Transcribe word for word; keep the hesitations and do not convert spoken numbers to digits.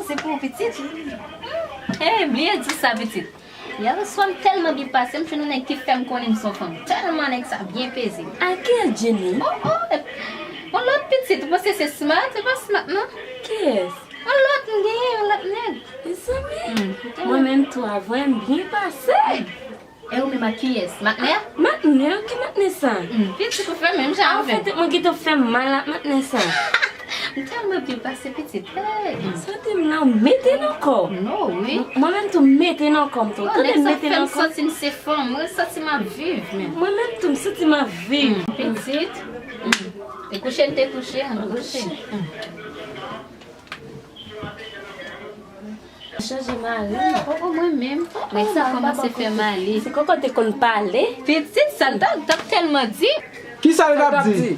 Se pou pitit. Hey, bliye di sa, pitit. Yè swa m tèlman byen pase, m jwenn yon nèg ki fè m konnen m se yon fanm. Tèlman nèg sa byen peze. A ki Jenny? Oh, oh, yon lòt pitit, ou panse se smart? Se pa smart, non. Kiyès? Yon lòt, m genyen yon lòt nèg. Mezanmi, mwen menm tou avè m byen pase. E ou menm ak kiyès? Matnè? Matnè? Ki matnè sa? Hmm, pitit ou fè menm jan avè m. Anfèt, mwen gentan fè mal ak matnè sa. M tèlman byen pase pitit. Hey. Soti m la, ou mete nan kò w. Non, wi. Mwen menm tou, m mete nan kò m tou. Tande, mete nan kò m. Nèg sa fè m santi m se fanm. Mwen santi m ap viv menm. Mwen menm tou, m santi m ap viv. Hmm, pitit. Hmm. E kouche m te kouche, an kouche. Hmm. Chanje mari. Oh, oh, mwen menm. Nèg sa kòmanse fè m ale. Se kòkò te konn pale. Pitit, sa l t ap, t ap tèlman di. Kisa l t ap di?